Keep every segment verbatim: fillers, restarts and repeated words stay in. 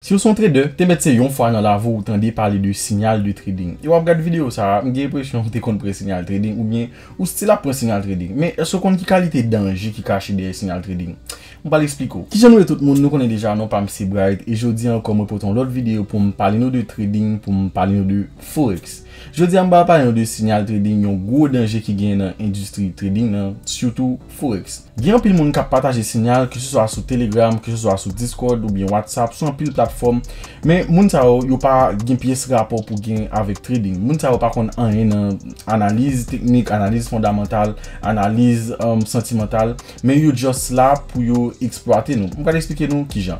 Si w se yon trader, te mèt se yon fwa nan lavi w ou tande pale de siyal de trading. E w ap gad videyo sa a, m gen enpresyon w te konn pran siyal trading oubyen ou still ap pran siyal trading. Men èske w konn ki kalite danje ki kache dèyè siyal trading? M pral eksplike w. Kijan nou ye tout moun? Nou konnen deja non pa m se Bright e jodi a ankò mwen pote yon lòt videyo pou m pale nou de trading, pou m pale nou de forex. Jodi a m pral pale nou de siyal trading, yon gwo danje ki genyen nan endistri trading nan, sitou forex. Gen anpil moun k ap pataje siyal, keseswa sou Telegram, keseswa sou Discord oubyen WhatsApp, sou anpil platfòm. Men moun sa yo, yo pa gen pyès rapò pou gen avèk trading. Moun sa yo pa konn anyen nan analiz teknik, analiz fondamantal, analiz, um, santimantal. Men yo just la pou yo eksplwate nou. M pral eksplike nou kijan.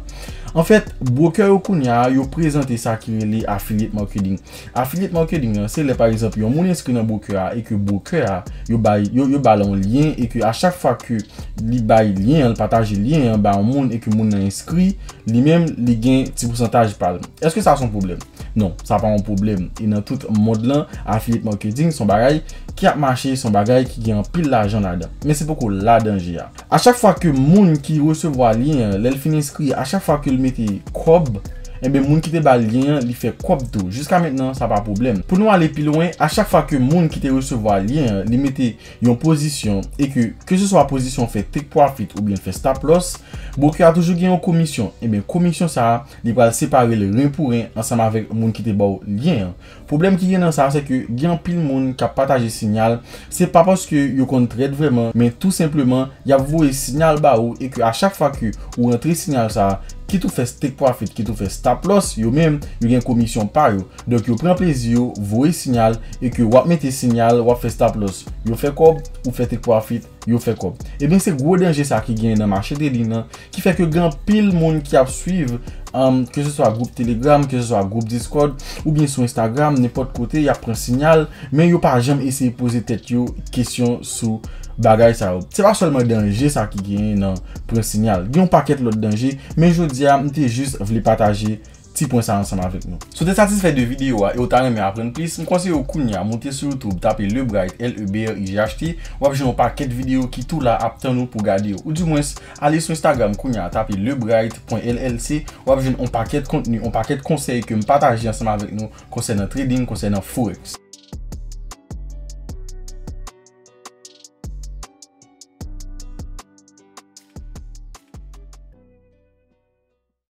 Anfèt, broker yo kounye a, yo prezante sa ki rele affiliate marketing. Affiliate marketing nan, se lè pa egzanp yon moun enskri nan broker a e ke broker a, yo bay, yo, yo ba l yon lyen e ke a chak fwa ke li bay lyen an, li pataje lyen an ba yon moun e ke moun nan enskri, li menm, li gen ti pousantaj pa l. Èske sa se yon pwoblèm? Non, sa pa yon pwoblèm. E nan tout mond lan, affiliate marketing se yon bagay ki ap mache, se yon bagay ki gen anpil lajan ladan. Men se poko la danje a. A chak fwa ke moun ki resevwa lyen an, lè l fin enskri, a chak fwa ke l mete kòb, enben moun ki te ba l lyen an, li fè kòb tou. Jiska mentnan, sa pa pwoblèm. Pou nou ale pi lwen, a chak fwa ke moun ki te resevwa lyen an, li mete yon pozisyon e ke, keseswa pozisyon fè take profit oubyen fè stop loss, broker a toujou gen yon komisyon. Enben, komisyon sa a, li pral separe l ren pou ren ansanm avèk moun ki te ba w lyen an. Pwoblèm ki gen nan sa, se ke gen anpil moun k ap pataje siyal, se pa paske yo konn trade vrèman, men tou senpleman, y ap voye siyal ba ou e ke a chak fwa ke ou rantre siyal sa a, kit ou fè take profit, kit ou fè stop loss, yo menm, yo gen komisyon pa yo. Donk, yo pran plezi yo, voye siyal e ke w ap mete siyal, w ap fè stop loss. Yo fè kòb, ou fè take profit, yo fè kòb. Ebyen, se gwo danje sa ki gen nan mache trading nan, ki fè ke gen anpil moun ki ap swiv, um, keseswa gwoup Telegram, keseswa gwoup Discord, oubyen sou Instagram, nenpòt kote, y ap pran siyal, men yo pa janm eseye poze tèt yo kesyon sou bagay sa yo. Se pa sèlman danje sa ki genyen nan pran siyal. Gen yon pakèt lòt danje, men jodi a, m te jis vle pataje ti pwen sa ansanm avèk nou. Si w te satisfè de videyo a e w ta renmen aprann plis, m konseye w kounye a moute sou YouTube, tape Lebright, L E B R I G H T, w ap jwenn yon pakèt videyo ki tou la ap tann ou pou gade yo. Oudimwens, ale sou Instagram kounye a, tape lebright pwen L L C, w ap jwenn yon pakèt kontni, yon pakèt konsèy ke m pataje ansanm avèk nou konsènan trading, konsènan forex.